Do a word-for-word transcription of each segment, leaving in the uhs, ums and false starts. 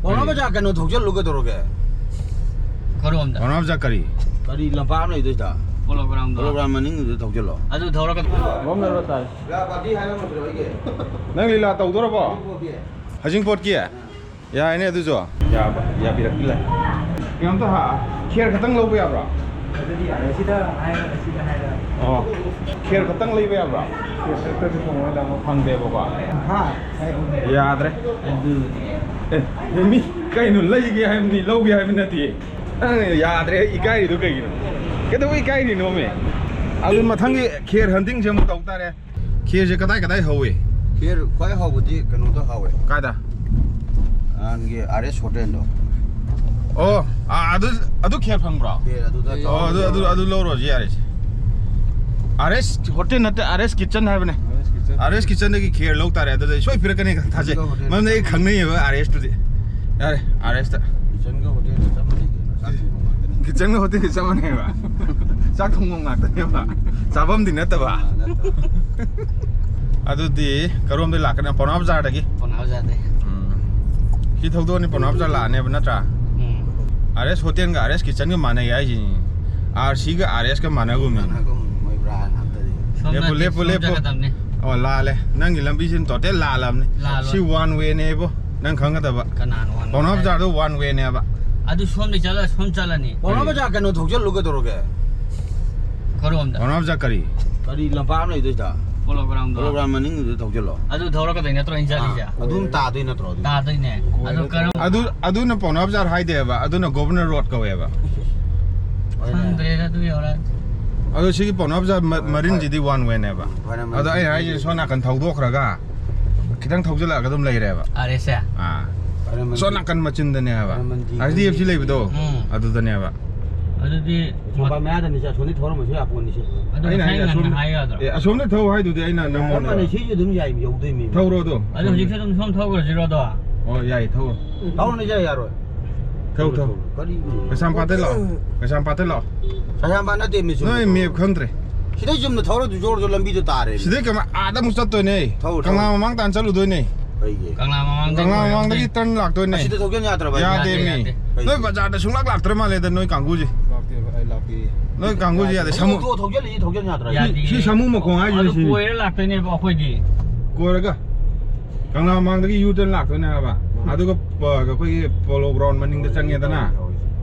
ꯄꯥꯎꯅꯥ ꯕꯖꯥꯔ ꯀꯩꯅꯣ ꯊꯧꯖꯤꯜꯂꯨ ꯀꯩꯗꯧꯔꯒꯦ? ꯀꯔꯣꯝꯗ? ꯄꯥꯎꯅꯥ ꯕꯖꯥꯔ ꯀꯔꯤ? ꯀꯔꯤ ꯂꯝꯄꯥꯛ ꯑꯃ ꯂꯩꯗꯣꯏꯁꯤꯗ? ꯄꯣꯂꯣ ꯒ꯭ꯔꯥꯎꯟꯗꯣ? ꯄꯣꯂꯣ ꯒ꯭ꯔꯥꯎꯟ ꯃꯅꯤꯡꯗꯨꯗ ꯊꯧꯖꯤꯜꯂꯣ꯫ ꯑꯗꯨ ꯊꯧꯔꯒ ꯂꯣꯝꯗꯔꯣ ꯇꯥꯔꯦ꯫ ꯌꯥ, ꯄꯥꯔꯇꯤ ꯍꯥꯏꯔꯝꯃꯗ꯭ꯔꯣ ꯑꯩꯒꯤ? ꯅꯪ ꯂꯤꯂꯥ ꯇꯧꯗꯣꯔꯕꯣ? ꯄꯣꯠꯀꯤ? ꯍꯖꯤꯡꯄꯣꯠꯀꯤ? ꯌꯥꯏꯅꯦ ꯑꯗꯨꯁꯨ꯫ ꯌꯥꯕ, ꯌꯥꯕꯤꯔꯛꯇꯤ ꯂꯥꯏ꯫ ꯀꯩꯅꯣꯝꯇ ꯍꯥ-, ꯈꯦꯔ ꯈꯛꯇꯪ ꯂꯧꯕ ꯌꯥꯕ꯭ꯔꯣ? ꯑꯗꯨꯗꯤ ꯌꯥꯔꯦ꯫ ꯁꯤꯗ ꯍꯥꯏꯔꯒ, ꯁꯤꯗ ꯍꯥꯏꯔꯒ꯫ ꯑꯣ꯫ ꯈꯦꯔ ꯈꯛꯇꯪ ꯂꯩꯕ ꯌꯥꯕ꯭ꯔꯣ? ꯈꯦꯔ ꯈꯛꯇꯪꯗꯤ ꯐꯪꯉꯣꯏꯗ ꯑꯃꯨꯛ꯫ ꯐꯪꯗꯦꯕꯀꯣ? ꯍꯥ? ꯍꯥꯏ ꯐꯪꯗꯦ꯫ ꯌꯥꯗ꯭ꯔꯦ꯫ ꯑꯗꯨꯗꯤ꯫ ꯑꯦ, ꯑꯦ, ꯃꯤ ꯀꯩꯅꯣ ꯂꯩꯒꯦ ꯍꯥꯏꯕꯅꯤ, ꯂꯧꯒꯦ ꯍꯥꯏꯕ ꯅꯠꯇꯦ꯫ ꯅꯪ ꯌꯥꯗ꯭ꯔꯦ, ꯏꯀꯥꯏꯔꯤꯗꯣ ꯀꯩꯒꯤꯅꯣ? ꯀꯩꯗꯧꯕꯩ ꯏꯀꯥꯏꯔꯤꯅꯣꯃꯦ? ꯑꯗꯨ ꯃꯊꯪꯒꯤ ꯈꯦꯔ ꯍꯟꯇꯤꯡꯁꯦ ꯑꯃꯨꯛ ꯇꯧ ꯇꯥꯔꯦ꯫ ꯈꯦꯔꯁꯦ ꯀꯗꯥꯏ ꯀꯗꯥꯏ ꯍꯧꯋꯤ? ꯈꯦꯔ ꯈ꯭ꯋꯥꯏ ꯍꯧꯕꯗꯤ ꯀꯩꯅꯣꯗ ꯍꯧꯋꯦ꯫ ꯀꯥꯏꯗ? ꯅꯍꯥꯟꯒꯤ ꯑꯥꯔ ꯑꯦꯁ ꯍꯣꯇꯦꯜꯗꯣ꯫ ꯑꯣ, ꯑꯥ, ꯑꯗꯨ, ꯑꯗꯨ ꯈꯦꯔ ꯐꯪꯕ꯭ꯔꯣ? ꯈꯦꯔ ꯑꯗꯨꯗ ꯑꯣ, ꯑꯗꯨ, ꯑꯗꯨ, ꯇꯧꯔꯒ ꯑꯗꯨ ꯂꯧꯔꯣꯁꯤ ꯌꯥꯔꯦꯁꯦ꯫ ꯑꯥꯔ ꯑꯦꯁ ꯍꯣꯇꯦꯜ ꯅꯠꯇꯦ, ꯑꯥꯔ ꯑꯦꯁ ꯀꯤꯠꯆꯟ ꯍꯥꯏꯕꯅꯦ꯫ ꯑꯥꯔ ꯑꯦꯁ ꯀꯤꯠꯆꯟ꯫ ꯑꯥꯔ ꯑꯦꯁ ꯀꯤꯠꯆꯟꯗꯒꯤ ꯈꯦꯔ ꯂꯧ ꯇꯥꯔꯦ, ꯑꯗꯨꯗ ꯑꯩ ꯁꯣꯏ ꯄꯤꯔꯛꯀꯅꯤ ꯊꯥꯖꯩ꯫ ꯀꯤꯠꯆꯟꯒ ꯍꯣꯇꯦꯜ ꯃꯔꯝꯗꯤ ꯑꯩ ꯆꯞ ꯈꯪꯅꯩꯌꯦꯕ ꯑꯥꯔ ꯑꯦꯁꯇꯨꯗꯤ꯫ ꯌꯥꯔꯦ, ꯑꯥꯔ ꯑꯦꯁꯇ꯫ ꯀꯤꯠꯆꯟꯒ ꯍꯣꯇꯦꯜꯒ ꯆꯞ ꯃꯥꯟꯅꯩ ꯀꯩꯅꯣ, ꯆꯥꯛ ꯊꯣꯡꯕ ꯉꯥꯛꯇꯅꯤ꯫ ꯀꯤꯠꯆꯟꯒ ꯍꯣꯇꯦꯜꯒ ꯆꯞ ꯃꯥꯟꯅꯩꯕ꯫ ꯆꯥꯛ ꯊꯣꯡꯐꯝ ꯉꯥꯛꯇꯅꯦꯕ꯫ ꯆꯥꯐꯝꯗꯤ ꯅꯠꯇꯕ꯫ ꯑꯥ, ꯅꯠꯇꯕ꯫ ꯑꯗꯨꯗꯤ ꯀꯔꯣꯝꯗꯩ ꯂꯥꯛꯀꯅꯤ? ꯄꯥꯎꯅꯥ ꯕꯖꯥꯔꯗꯒꯤ? ꯄꯥꯎꯅꯥ ꯕꯖꯥꯔꯗꯩ꯫ ꯎꯝ꯫ ꯁꯤ ꯊꯧꯗꯣꯛꯑꯅꯤ, ꯄꯥꯎꯅꯥ ꯕꯖꯥꯔ ꯂꯥꯛꯑꯅꯦꯕ, ꯅꯠꯇ꯭ꯔꯥ? ꯎꯝ꯫ ꯑꯥꯔ ꯑꯦꯁ ꯍꯣꯇꯦꯜꯒ ꯑꯥꯔ ꯑꯦꯁ ꯀꯤꯠꯆꯟꯒ ꯃꯥꯟꯅꯩ ꯍꯥꯏꯁꯤꯅꯤ꯫ ꯑꯥꯔ ꯁꯤꯒ ꯑꯥꯔ ꯑꯦꯁꯀ ꯃꯥꯟꯅꯒꯨꯝꯅꯤ꯫ ꯃꯥꯟꯅꯒꯨꯝ, ꯃꯣꯏ ꯕ꯭ꯔꯥ ꯉꯥꯛꯇꯅꯤ꯫ ꯁꯣꯝ ꯂꯦꯞꯄꯨ, ꯅꯠꯇꯦ, ꯂꯦꯞꯄꯨ, ꯁꯣꯝ ꯂꯦꯞꯄꯨ꯫ ꯆꯠꯀꯗꯕꯅꯤ꯫ ꯑꯣ, ꯂꯥꯜꯂꯦ꯫ ꯅꯪꯒꯤ ꯂꯝꯕꯤꯁꯤꯅ ꯇꯣꯇꯦꯜ ꯂꯥꯜꯂꯕꯅꯤ꯫ ꯂꯥꯜꯂꯣꯏ꯫ ꯁꯤ ꯋꯥꯟ ꯋꯦꯅꯦꯕꯣ꯫ ꯅꯪ ꯈꯪꯒꯗꯕ꯫ ꯀꯅꯥꯅꯣ ꯋꯥꯟ ꯄꯥꯎꯅꯥ ꯋꯦ ꯕꯖꯥꯔꯗꯣ ꯋꯥꯟ ꯋꯦꯅꯦꯕ꯫ ꯑꯗꯨ ꯁꯣꯝꯗꯩ ꯆꯠꯂ ꯁꯣꯝ ꯆꯠꯂꯅꯤ꯫ ꯄꯥꯎꯅꯥ ꯀꯔꯤ? ꯕꯖꯥꯔ ꯀꯩꯅꯣ ꯊꯧꯖꯤꯜꯂꯨ ꯀꯩꯗꯧꯔꯒꯦ? ꯀꯔꯣꯝꯗ? ꯄꯥꯎꯅꯥ ꯕꯖꯥꯔ ꯀꯔꯤ? ꯀꯔꯤ ꯂꯝꯄꯥꯛ ꯑꯃ ꯂꯩꯗꯣꯏꯁꯤꯗ? ꯄꯣꯂꯣ ꯒ꯭ꯔꯥꯎꯟꯗꯣ? ꯄꯣꯂꯣ ꯒ꯭ꯔꯥꯎꯟ ꯃꯅꯤꯡꯗꯨꯗ ꯊꯧꯖꯤꯜꯂꯣ꯫ ꯑꯗꯨ ꯊꯧꯔꯒ ꯀꯩ ꯅꯠꯇ꯭ꯔꯣ ꯑꯩꯅ ꯆꯠꯂꯤꯁꯦ? ꯑꯥ, ꯑꯗꯨꯝ ꯇꯥꯗꯣꯏ ꯅꯠꯇ꯭ꯔꯣ ꯑꯗꯨ? ꯇꯥꯗꯣꯏꯅꯦ꯫ ꯑꯗꯨ ꯀꯔꯝ- ꯑꯗꯨ, ꯑꯗꯨꯅ ꯄꯥꯎꯅꯥ ꯕꯖꯥꯔ ꯍꯥꯏꯗꯦꯕ, ꯑꯗꯨꯅ ꯒꯣꯕꯔꯅꯔ ꯔꯣꯗ ꯀꯧꯋꯦꯕ꯫ ꯍꯣꯏꯅꯦ꯫ ꯈꯪꯗ꯭ꯔꯦꯗ ꯑꯗꯨ ꯌꯧꯔꯛꯑꯗꯤ꯫ ꯑꯗꯣ ꯁꯤꯒꯤ ꯄꯥꯎꯅꯥ ꯕꯖꯥꯔ ꯃ-, ꯍꯣꯏ, ꯃꯔꯤꯟꯁꯤꯗꯤ ꯋꯥꯟ ꯋꯦꯅꯦꯕ꯫ ꯍꯣꯏꯅꯦ, ꯑꯗꯣ ꯑꯩꯅ ꯍꯥꯏꯁꯦ ꯁꯣꯝ ꯅꯥꯀꯟ ꯊꯧꯗꯣꯛꯈ꯭ꯔꯒ ꯈꯤꯇꯪ ꯊꯧꯖꯤꯜꯂꯛꯑꯒ ꯑꯗꯨꯝ ꯂꯩꯔꯦꯕ꯫ ꯑꯥꯔ ꯑꯦꯁꯁꯦ? ꯑꯥ꯫ ꯐꯔꯦ, ꯃꯟꯗꯤ-, ꯁꯣꯝ ꯅꯥꯀꯟ ꯃꯆꯤꯟꯗꯅꯦ ꯍꯥꯏꯕ꯫ ꯐꯔꯦ, ꯃꯟꯗꯤꯒꯤ ꯑꯩꯆ ꯗꯤ ꯑꯦꯐ ꯁꯤ ꯂꯩꯕꯗꯣ, ꯎꯝ꯫ ꯑꯗꯨꯗꯅꯦꯕ꯫ ꯑꯗꯨꯗꯤ ꯁꯣꯝꯄꯥꯛ ꯃꯌꯥꯗꯅꯤ, ꯑꯁꯣꯝꯗꯤ ꯊꯧꯔꯝꯃꯁꯨ ꯌꯥꯄꯣꯠꯅꯤꯁꯦ꯫ ꯑꯗꯨ ꯑꯩꯅ ꯉꯁꯥꯏ ꯍꯥꯏꯁꯦ ꯉꯟꯅ ꯑꯁꯣꯝ-, ꯍꯥꯏ ꯌꯥꯗ꯭ꯔꯣ? ꯑꯦ, ꯑꯁꯣꯝꯗ ꯊꯧ ꯍꯥꯏꯗꯨꯗꯤ ꯑꯩꯅ ꯅꯪꯉꯣꯟꯗ꯫ ꯆꯞ ꯃꯥꯟꯅꯩ, ꯁꯤꯁꯨ ꯑꯗꯨꯝ ꯌꯥꯏ, ꯌꯧꯗꯣꯏ ꯃꯤ꯫ ꯊꯧꯔꯣ ꯑꯗꯨꯝ꯫ ꯑꯗꯨ ꯍꯧꯖꯤꯛꯁꯨ ꯑꯗꯨꯝ ꯁꯣꯝ ꯊꯧꯈ꯭ꯔꯁꯤꯔꯣ ꯑꯗꯣ? ꯑꯣ, ꯌꯥꯏ, ꯊꯧꯔꯣ꯫ ꯊꯧꯔꯣꯅꯦ, ꯌꯥꯏ, ꯌꯥꯔꯣꯏ꯫ ꯊꯧ, ꯊꯧ꯫ ꯀꯔꯤꯅꯣ? ꯀꯩꯁꯥꯝꯄꯥꯠꯇꯩ ꯂꯥꯛꯑꯣ꯫ ꯀꯩꯁꯥꯝꯄꯥꯠꯇꯩ ꯂꯥꯛꯑꯣ꯫ ꯀꯩꯁꯥꯝꯄꯥꯠ ꯅꯠꯇꯦ, ꯃꯤ ꯆꯨꯝꯅ ꯅꯣꯏ ꯊꯧꯔꯣ꯫ ꯃꯦꯞ ꯈꯪꯗ꯭ꯔꯦ꯫ ꯁꯤꯗꯩ ꯆꯨꯝꯅ ꯊꯧꯔ ꯑꯗꯨ ꯖꯣꯔ ꯖꯣꯔ ꯂꯝꯕꯤꯗꯣ ꯇꯥꯔꯦ꯫ ꯁꯤꯗꯩ ꯀꯃꯥꯏ-, ꯑꯥꯗ ꯑꯃꯨꯛ ꯆꯠꯇꯣꯏꯅꯦ꯫ ꯊꯧꯔꯣ, ꯊꯧꯔꯣ꯫ ꯀꯪꯂꯥ ꯃꯃꯥꯡ ꯇꯥꯟꯅ ꯆꯠꯂꯨꯗꯣꯏꯅꯦ꯫ ꯀꯩꯒꯤ? ꯀꯪꯂꯥ ꯃꯃꯥꯡꯗ ꯀꯪꯂꯥ ꯃꯃꯥꯡꯗꯒꯤ ꯑꯁꯤꯗ ꯇꯔꯟ ꯂꯥꯛꯇꯣꯏꯅꯦ꯫ ꯊꯧꯖꯤꯟ ꯌꯥꯗ꯭ꯔꯕ? ꯌꯥꯗꯦ ꯌꯥꯗꯦ, ꯃꯤ꯫ ꯌꯥꯗꯦ꯫ ꯅꯣꯏ ꯕꯖꯥꯔꯗ ꯁꯨꯡꯂꯥꯛ ꯂꯥꯛꯇ꯭ꯔ ꯃꯥꯜꯂꯦꯗ ꯅꯣꯏ ꯀꯥꯡꯕꯨꯁꯦ꯫ ꯂꯥꯛꯇꯦꯕ, ꯑꯩ ꯂꯥꯛꯇꯦ꯫ ꯅꯣꯏ ꯀꯥꯡꯕꯨꯁꯦ ꯌꯥꯗꯦ꯫ ꯁꯥꯃꯨ ꯊꯧ- ꯊꯧꯖꯤꯜꯂꯛꯏ, ꯊꯧꯖꯤꯟ ꯌꯥꯗ꯭ꯔꯥ? ꯁꯤ- ꯁꯤ ꯁꯥꯃꯨ ꯃꯈꯣꯡ ꯍꯥꯏꯁꯤꯅꯦ ꯑꯗꯨ ꯁꯤ꯫ ꯀꯣꯏꯔ ꯂꯥꯛꯇꯣꯏꯅꯦꯕ ꯑꯩꯈꯣꯏꯗꯤ꯫ ꯀꯣꯏꯔꯒ ꯀꯪꯂꯥ ꯃꯃꯥꯡꯗꯒꯤ ꯌꯨ ꯇꯔꯟ ꯂꯥꯛꯇꯣꯏꯅꯦ ꯍꯥꯏꯕ꯫ ꯑꯗꯨꯒ ꯄ- ꯑꯩꯈꯣꯏꯒꯤ ꯄꯣꯂꯣ ꯒ꯭ꯔꯥꯎꯟ ꯃꯅꯤꯡꯗ ꯆꯪꯉꯦꯗꯅ꯫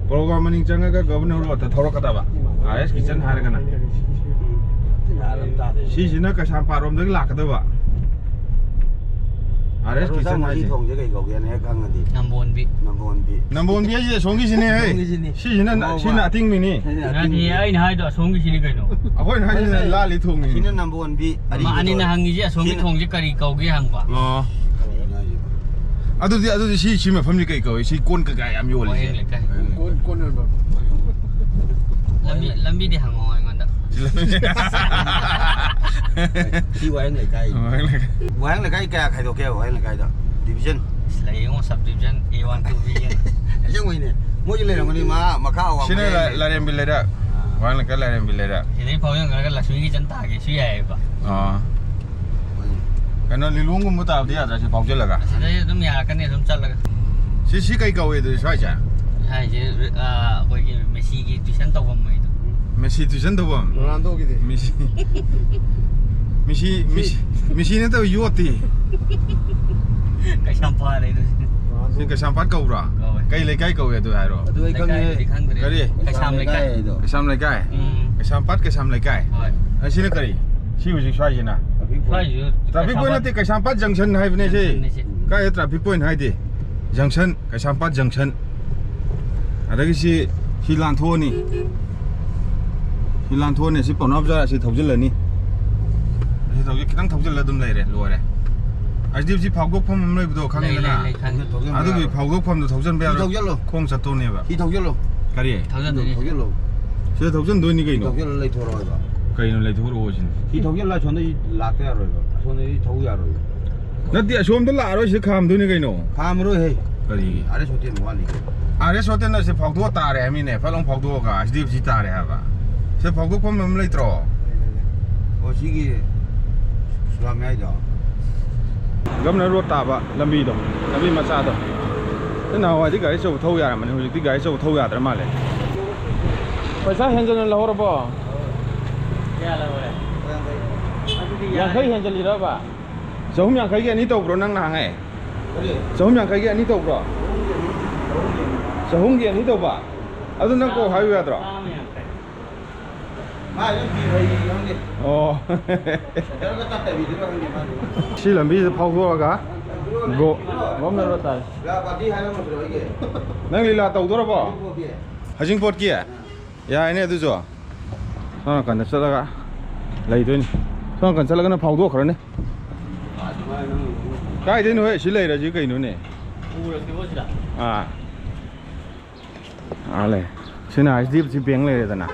ꯄꯣꯂꯣ ꯒ꯭ꯔꯥꯎꯟ ꯃꯅꯤꯡ ꯆꯪꯉꯒ ꯒꯣꯕꯔꯅꯔ ꯔꯣꯗꯇ ꯊꯧꯔꯛꯀꯗꯕ꯫ ꯑꯥꯔ ꯑꯦꯁ ꯀꯤꯆꯟ ꯍꯥꯏꯔꯒꯅ꯫ ꯒ꯭ꯌꯥꯟ ꯑꯃ ꯇꯥꯗꯦ꯫ ꯁꯤꯁꯤꯅ ꯀꯩꯁꯥꯝꯄꯥꯠꯔꯣꯝꯗꯒꯤ ꯂꯥꯛꯀꯗꯕ꯫ ꯑꯥꯔ ꯑꯦꯁ ꯑꯗꯨ ꯀꯤꯆꯟ ꯆꯪꯉꯗꯤ ꯍꯥꯏꯁꯦ꯫ ꯊꯣꯡꯁꯦ ꯀꯩ ꯀꯧꯒꯦꯅ ꯍꯦꯛ ꯈꯪꯉꯗꯤ꯫ ꯅꯝꯕꯣꯟꯕꯤ꯫ ꯅꯝꯕꯣꯟꯕꯤ꯫ ꯅꯝꯕꯣꯟꯕꯤ ꯍꯥꯏꯁꯤꯗꯤ ꯑꯁꯣꯝꯒꯤꯁꯤꯅꯦ ꯍꯦ꯫ ꯑꯁꯣꯝꯒꯤꯁꯤꯅꯤ꯫ ꯁꯤꯁꯤꯅ ꯑꯉꯧꯕ꯫ ꯁꯤꯅ ꯑꯇꯤꯡꯕꯤꯅꯤ꯫ ꯁꯤꯅ ꯅꯠꯇꯦ, ꯑꯇꯤꯡꯕꯤ꯫ ꯑꯩꯅ ꯍꯥꯏꯗꯣ ꯑꯁꯣꯝꯒꯤꯁꯤꯅꯤ ꯀꯩꯅꯣ꯫ ꯑꯩꯈꯣꯏꯅ ꯍꯥꯏꯁꯤꯅ ꯂꯥꯜꯂꯤ ꯊꯣꯡꯉꯤ꯫ ꯁꯤꯅ ꯅꯝꯕꯣꯟꯕꯤ꯫ ꯑꯔꯤꯕꯗꯣ꯫ ꯑꯅꯤꯅ ꯍꯪꯉꯤꯁꯦ ꯑꯁꯣꯝꯒꯤ ꯁꯤꯅ- ꯊꯣꯡꯁꯦ ꯀꯔꯤ ꯀꯧꯒꯦ ꯍꯪꯕ꯫ ꯑꯣ꯫ ꯑꯗꯨꯗꯤ ꯑꯗꯨꯗꯤ ꯁꯤ ꯁꯤ ꯃꯐꯝꯁꯤ ꯀꯩ ꯀꯧꯏ? ꯁꯤ ꯀꯣꯟ ꯀꯩꯀꯥ ꯌꯥꯝ ꯌꯣꯜꯂꯤꯁꯦ꯫ ꯋꯥꯍꯦꯡ ꯂꯩꯀꯥꯏ꯫ ꯀꯣꯟ ꯀꯣꯟ ꯌꯣꯟꯕ꯫ ꯂꯝꯕꯤ ꯂꯝꯕꯤꯗꯤ ꯍꯪꯉꯣ ꯑꯩꯉꯣꯟꯗ꯫ ꯁꯤ ꯋꯥꯍꯦꯡ ꯂꯩꯀꯥꯏ꯫ ꯋꯥꯍꯦꯡ ꯂꯩꯀꯥꯏ꯫ ꯋꯥꯍꯦꯡ ꯂꯩꯀꯥꯏ ꯀꯌꯥ ꯈꯥꯏꯗꯣꯛꯀꯦ ꯋꯥꯍꯦꯡ ꯂꯩꯀꯥꯏꯗ? ꯗꯤꯕꯤꯖꯟ꯫ ꯑꯁ, ꯂꯩꯌꯦꯉꯣ, ꯁꯕ ꯗꯤꯕꯤꯖꯟ ꯑꯦ ꯋꯥꯟ ꯇꯨ ꯕꯤ ꯑꯅ꯫ ꯑꯁꯦꯡꯕꯩꯅꯦ꯫ ꯃꯣꯏꯁꯨ ꯂꯩꯔꯝꯒꯅꯤ ꯃꯥ ꯃꯈꯥ ꯑꯋꯥꯡ ꯁꯤꯅ ꯃꯌꯥꯏ ꯂꯥ- ꯂꯩ꯫ ꯂꯥꯏꯔꯦꯝꯕꯤ ꯂꯩꯔꯛ꯫ ꯋꯥꯍꯦꯡ ꯂꯩꯀꯥꯏ ꯂꯥꯏꯔꯦꯝꯕꯤ ꯂꯩꯔꯛ꯫ ꯁꯤꯗꯩ ꯐꯥꯎ ꯌꯧꯅꯔꯒ ꯂꯛꯁꯃꯤ ꯀꯤꯆꯟ ꯇꯥꯒꯦꯁꯨ ꯌꯥꯏꯑꯕ꯫ ꯑꯣ꯫ ꯀꯩꯅꯣ ꯂꯤꯂꯣꯡꯒꯨꯝꯕ ꯇꯥꯕꯗꯤ ꯌꯥꯗ꯭ꯔꯥ ꯁꯤ ꯐꯥꯎꯖꯜꯂꯒ? ꯑꯁꯤꯗꯩ ꯑꯗꯨꯝ ꯌꯥꯔꯛꯀꯅꯤ ꯑꯗꯨꯝ ꯆꯠꯂꯒ꯫ ꯁꯤ ꯁꯤ ꯀꯩ ꯀꯧꯏ ꯑꯗꯨꯗꯤ ꯁ꯭ꯋꯥꯏꯁꯦ? ꯍꯥꯏꯁꯦ ꯑ, ꯑꯩꯈꯣꯏꯒꯤ ꯃꯦꯁꯤꯒꯤ ꯇꯨꯏꯁꯟ ꯇꯧꯐꯝ ꯍꯥꯏꯗꯣ꯫ ꯃꯦꯁꯤ ꯇꯨꯏꯁꯟ ꯇꯧꯐꯝ꯫ ꯔꯣꯅꯥꯜꯗꯣꯒꯤꯗꯤ꯫ ꯃꯦꯁꯤ ꯃꯦꯁꯤ ꯃꯦꯁꯤ ꯃꯦꯁꯤ ꯅꯠꯇꯕ ꯌꯣꯠꯇꯤ꯫ ꯀꯩꯁꯥꯝꯄꯥꯠ ꯍꯥꯏꯗꯣ꯫ ꯁꯤ ꯀꯩꯁꯥꯝꯄꯥꯠ ꯀꯧꯕ꯭ꯔꯥ? ꯀꯧꯋꯦ꯫ ꯀꯩ ꯂꯩꯀꯥꯏ ꯀꯧꯏ ꯑꯗꯨ ꯍꯥꯏꯔꯣ? ꯑꯗꯨ ꯑꯩ ꯈꯪꯉꯦ꯫ ꯂꯩꯀꯥꯏꯕꯨꯗꯤ ꯈꯪꯗ꯭ꯔꯦ꯫ ꯀꯔꯤ? ꯀꯩꯁꯥꯝ ꯂꯩꯀꯥꯏ꯫ ꯍꯥꯏꯗꯣ꯫ ꯀꯩꯁꯥꯝ ꯂꯩꯀꯥꯏ꯫ ꯎꯝ꯫ ꯀꯩꯁꯥꯝꯄꯥꯠ ꯀꯩꯁꯥꯝ ꯂꯩꯀꯥꯏ꯫ ꯍꯣꯏ꯫ ꯑꯁꯤꯅ ꯀꯔꯤ? ꯁꯤ ꯍꯧꯖꯤꯛ ꯁ꯭ꯋꯥꯏꯁꯤꯅ꯫ ꯁ꯭ꯋꯥꯏꯁꯤꯁꯨ ꯇ꯭ꯔꯥꯐꯤꯛ ꯄꯣꯏꯟ ꯅꯠꯇꯦ, ꯀꯩꯁꯥꯝꯄꯥꯠ ꯖꯪꯁꯟ ꯍꯥꯏꯕꯅꯦ ꯁꯤ꯫ ꯖꯪꯁꯟꯅꯦ ꯁꯤ꯫ ꯀꯥꯏꯗ ꯇ꯭ꯔꯥꯐꯤꯛ ꯄꯣꯏꯟ ꯍꯥꯏꯗꯤ? ꯖꯪꯁꯟ, ꯀꯩꯁꯥꯝꯄꯥꯠ ꯖꯪꯁꯟ꯫ ꯑꯗꯒꯤ ꯁꯤ ꯁꯤ ꯂꯥꯟꯊꯣꯛꯑꯅꯤ꯫ ꯁꯤ ꯂꯥꯟꯊꯣꯛꯑꯅꯤ꯫ ꯁꯤ ꯄꯥꯎꯅꯥ ꯕꯖꯥꯔ ꯑꯁꯤ ꯊꯧꯖꯤꯜꯂꯅꯤ꯫ ꯑꯁꯤ ꯊꯧꯖꯤꯜ- ꯈꯤꯇꯪ ꯊꯧꯖꯤꯜꯂ ꯑꯗꯨꯝ ꯂꯩꯔꯦ, ꯂꯣꯏꯔꯦ꯫ ꯑꯩꯆ ꯗꯤ ꯑꯦꯐ ꯁꯤ ꯐꯥꯎꯗꯣꯛꯐꯝ ꯑꯃ ꯂꯩꯕꯗꯣ ꯂꯩ, ꯈꯪꯉꯤꯗꯅ? ꯂꯩ, ꯂꯩ, ꯈꯪꯉꯤ꯫ ꯊꯧꯖꯤꯟꯕ ꯑꯗꯨꯒꯤ ꯌꯥꯔꯣꯏ꯫ ꯐꯥꯎꯗꯣꯛꯐꯝꯗꯣ ꯊꯧꯖꯤꯟꯕ ꯁꯤ ꯌꯥꯔꯣꯏ꯫ ꯊꯧꯖꯤꯜꯂꯣ꯫ ꯈꯣꯡ ꯆꯠꯇꯧꯅꯦꯕ꯫ ꯁꯤ ꯊꯧꯖꯤꯜꯂꯣ꯫ ꯀꯔꯤ? ꯊꯧꯖꯤꯟꯗꯣꯏꯅꯦ꯫ ꯊꯧꯖꯤꯜꯂꯣ꯫ ꯁꯤꯗ ꯊꯧꯖꯤꯟꯗꯣꯏꯅꯤ ꯁꯤ ꯀꯩꯅꯣ? ꯊꯧꯖꯤꯜꯂ ꯂꯩꯊꯣꯔꯛꯑꯣ ꯍꯥꯏꯕ꯫ ꯀꯩꯅꯣ ꯂꯩꯊꯣꯛꯎꯔꯁꯤꯅ? ꯁꯤ ꯊꯧꯖꯤꯜꯂ ꯑꯁꯣꯝꯗ ꯂꯥꯛꯄ ꯌꯥꯔꯣꯏꯕ꯫ ꯑꯁꯣꯝꯗꯗꯤ ꯊꯧ ꯌꯥꯔꯣꯏꯕ꯫ ꯅꯠꯇꯦ, ꯑꯁꯣꯝꯗ ꯂꯥꯛꯑꯔꯣꯏ, ꯁꯤ ꯈꯥꯝꯗꯣꯏꯅꯤ ꯀꯩꯅꯣ꯫ ꯈꯥꯝꯃꯔꯣꯏ ꯍꯦ꯫ ꯀꯔꯤꯒꯤ? ꯑꯥꯔ ꯑꯦꯁ ꯍꯣꯇꯦꯜ ꯋꯥꯠꯂꯤ꯫ ꯑꯥꯔ ꯑꯦꯁ ꯍꯣꯇꯦꯜ ꯑꯁꯤ ꯐꯥꯎꯗꯣꯛꯑ ꯇꯥꯔꯦ ꯍꯥꯏꯃꯤꯅꯦ꯫ ꯐꯠ ꯂꯥꯎ ꯐꯥꯎꯗꯣꯛꯑꯒ ꯑꯩꯆ ꯗꯤ ꯑꯦꯐ ꯁꯤ ꯇꯥꯔꯦ ꯍꯥꯏꯕ꯫ ꯁꯤ ꯐꯥꯎꯗꯣꯛꯐꯝ ꯑꯃ ꯂꯩꯇ꯭ꯔꯣ? ꯑꯣ ꯁꯤꯒꯤ ꯁꯨꯂꯥ ꯃꯌꯥꯏꯗꯣ꯫ ꯒꯝꯅ ꯔꯣꯗ ꯇꯥꯕ ꯂꯝꯕꯤꯗꯣ, ꯂꯝꯕꯤ ꯃꯆꯥꯗꯣ꯫ ꯅꯍꯥꯟꯋꯥꯏꯗꯤ ꯒꯥꯔꯤ ꯑꯆꯧꯕ ꯊꯧ ꯌꯥꯔꯝꯕꯅꯤ, ꯍꯧꯖꯤꯛꯇꯤ ꯒꯥꯔꯤ ꯑꯆꯧꯕ ꯊꯧ ꯌꯥꯗ꯭ꯔ ꯃꯥꯜꯂꯦ꯫ ꯄꯩꯁꯥ ꯍꯦꯟꯖꯟꯅ ꯂꯧꯍꯧꯔꯕꯣ? ꯀꯌꯥ ꯂꯧꯔꯦ? ꯑꯗꯨꯗꯤ ꯌꯥꯔꯦ꯫ ꯌꯥꯡꯈꯩ ꯍꯦꯟꯖꯜꯂꯤꯔꯕ? ꯆꯍꯨꯝ ꯌꯥꯡꯈꯩꯒꯤ ꯑꯅꯤ ꯇꯧꯕ꯭ꯔꯣ ꯅꯪ ꯅꯍꯥꯟꯉꯩ? ꯀꯔꯤ? ꯆꯍꯨꯝ ꯌꯥꯡꯈꯩꯒꯤ ꯑꯅꯤ ꯇꯧꯕ꯭ꯔꯣ? ꯆꯍꯨꯝꯒꯤ ꯑꯅꯤ, ꯆꯍꯨꯝꯒꯤ ꯑꯅꯤ꯫ ꯆꯍꯨꯝꯒꯤ ꯑꯅꯤ ꯇꯧꯕ? ꯑꯗꯨ ꯅꯪ ꯀꯣꯛ ꯍꯥꯏꯌꯨ ꯌꯥꯗ꯭ꯔꯣ? ꯆꯥꯝꯃ ꯌꯥꯡꯈꯩ꯫ ꯃꯥ ꯑꯗꯨꯝ ꯄꯤꯕ ꯑꯩ ꯈꯪꯗꯦ꯫ ꯑꯣ꯫ ꯁꯦꯟꯇꯔꯒ ꯇꯠꯇꯕꯤꯗꯨꯔ ꯈꯪꯗꯦ ꯃꯥꯗꯤ꯫ ꯁꯤ ꯂꯝꯕꯤꯁꯤꯗ ꯐꯥꯎꯗꯣꯛꯑꯒ ꯒꯣ-, ꯒꯣꯝꯅ ꯔꯣꯗ ꯇꯥꯔꯦ꯫ ꯂꯤꯂꯥ ꯄꯥꯔꯇꯤ ꯍꯥꯏꯔꯝꯃꯗ꯭ꯔꯣ ꯑꯩꯒꯤ? ꯅꯪ ꯂꯤꯂꯥ ꯇꯧꯗꯣꯔꯕꯣ? ꯍꯧꯖꯤꯛꯐꯥꯎꯗꯤ꯫ ꯍꯩꯖꯤꯡꯄꯣꯠꯀꯤ? ꯌꯥꯏꯅꯦ ꯑꯗꯨꯁꯨ꯫ ꯁꯣꯝ ꯅꯥꯀꯟꯗ ꯆꯠꯂꯒ ꯂꯩꯗꯣꯏꯅꯤ꯫ ꯁꯣꯝ ꯅꯥꯀꯟ ꯆꯠꯂꯒꯅ ꯐꯥꯎꯗꯣꯛꯈ꯭ꯔꯅꯤ꯫ ꯀꯥꯏꯗꯩꯅꯣ ꯍꯦ? ꯁꯤ ꯂꯩꯔꯁꯤ ꯀꯩꯅꯣꯅꯦ? ꯎꯔꯁꯤꯕꯣ ꯁꯤꯗ? ꯑꯥ꯫ ꯑꯥ ꯂꯩ꯫ ꯁꯤꯅ H D F C bank ꯂꯩꯔꯦꯗꯅ꯫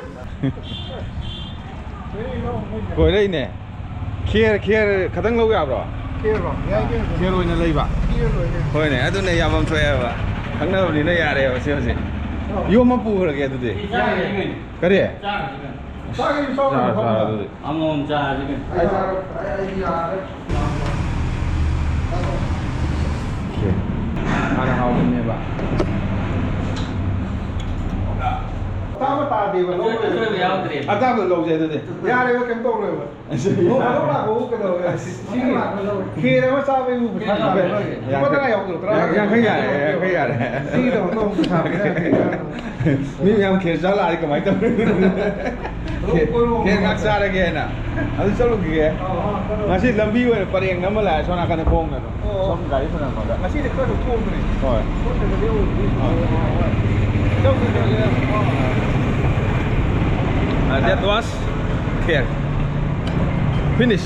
ꯀꯣꯏꯔꯛꯏꯅꯦ꯫ ꯈꯦꯔ, ꯈꯦꯔ ꯈꯇꯪ ꯂꯧ ꯌꯥꯕ꯭ꯔꯣ? ꯈꯦꯔꯔꯣ? ꯌꯥꯏ ꯀꯩꯅꯣ꯫ ꯈꯦꯔ ꯑꯣꯏꯅ ꯂꯩꯕ? ꯈꯦꯔ ꯂꯣꯏꯔꯦ꯫ ꯍꯣꯏꯅꯦ, ꯑꯗꯨꯅ ꯌꯥꯐꯝ ꯊꯣꯛꯑꯦꯕ꯫ ꯈꯪꯅꯕꯅꯤꯅ ꯌꯥꯔꯦꯕ ꯁꯤ ꯍꯧꯖꯤꯛ꯫ ꯑꯧ꯫ ꯌꯣꯝꯃ ꯄꯨꯈ꯭ꯔꯒꯦ ꯑꯗꯨꯗꯤ꯫ ꯌꯥꯔꯦ ꯀꯩꯅꯣ꯫ ꯀꯔꯤ? ꯆꯥꯔꯁꯤ ꯀꯩꯅꯣ꯫ ꯆꯥꯒꯦꯁꯨ ꯆꯥꯎ ꯀꯩꯅꯣ, ꯆꯥꯔꯣ, ꯆꯥꯔꯣ, ꯐꯝꯃꯨ꯫ ꯑꯗꯨꯗꯤ꯫ ꯑꯃꯃꯝ ꯆꯥꯔꯁꯤ ꯀꯩꯅꯣ꯫ ꯑꯩ ꯆꯥꯔꯣ꯫ ꯑꯩ, ꯑꯩꯗꯤ ꯌꯥꯔꯦ꯫ ꯑꯣꯀꯦ꯫ ꯍꯥꯟꯅ ꯍꯥꯎꯕꯅꯦꯕ꯫ ꯆꯥꯝꯃ ꯇꯥꯗꯦꯕ, ꯑꯆꯣꯏ-, ꯂꯧꯔꯣꯏꯕ꯫ ꯑꯆꯣꯏꯕ ꯌꯥꯎꯗ꯭ꯔꯦ꯫ ꯑꯇꯥꯡꯕꯗꯣ ꯂꯧꯁꯦ ꯑꯗꯨꯗꯤ꯫ ꯌꯥꯔꯦꯕ, ꯀꯩꯝ ꯇꯧꯔꯣꯏꯕ꯫ ꯑꯁ, ꯅꯣꯡ ꯐꯥꯗꯣꯛ ꯂꯥꯛꯄꯕꯨ ꯀꯩꯗꯧꯋꯦ? ꯑꯁ, ꯁꯤꯒꯤ ꯈꯦꯔ ꯑꯃ ꯆꯥꯕꯩꯕꯨ ꯄꯩꯁꯥ ꯇꯥꯔꯦ ꯅꯣꯏꯒꯤ꯫ ꯂꯨꯄꯥ ꯇꯔꯥ ꯌꯥꯎꯗ꯭ꯔꯣ? ꯇꯔꯥ ꯌꯥꯡꯈꯩ ꯌꯥꯔꯦ, ꯌꯥꯡꯈꯩ ꯌꯥꯔꯦ꯫ ꯁꯤꯒꯤꯗꯃꯛꯇ ꯑꯃꯨꯛ ꯄꯩꯁꯥ ꯄꯤꯔꯛꯑꯗꯤ꯫ ꯃꯤ ꯃꯌꯥꯝ ꯈꯦꯔ ꯆꯥ ꯂꯥꯛꯑꯗꯤ ꯀꯃꯥꯏꯅ ꯇꯧꯗꯣꯏꯅꯣ? ꯈꯦ-, ꯈꯦꯔ ꯉꯥꯛ ꯆꯥꯔꯒꯦꯅ꯫ ꯑꯗꯨ ꯆꯠꯂꯨꯈꯤꯒꯦ꯫ ꯑꯣ, ꯑꯣ, ꯆꯠꯂꯨ꯫ ꯉꯁꯤ ꯂꯝꯕꯤ ꯑꯣꯏꯅ ꯄꯔꯦꯡ ꯑꯃ ꯂꯥꯛꯑꯦ, ꯁꯣꯝ ꯅꯥꯀꯟꯗ ꯈꯣꯡꯅ ꯑꯗꯨꯝ꯫ ꯑꯣ, ꯑꯣ꯫ ꯁꯣꯝ ꯒꯥꯔꯤ ꯈꯟꯅꯐꯝꯗ꯫ ꯉꯁꯤꯗꯤ ꯈꯔꯁꯨ ꯀꯣꯝꯕꯅꯦ꯫ ꯍꯣꯏ꯫ ꯈꯣꯠꯇ꯭ꯔꯒꯗꯤ ꯑꯃꯨꯛ꯫ ꯑꯥ꯫ ꯆꯧꯁꯤ, ꯆꯧꯁꯤ꯫ Uh, that was Kher. Finish.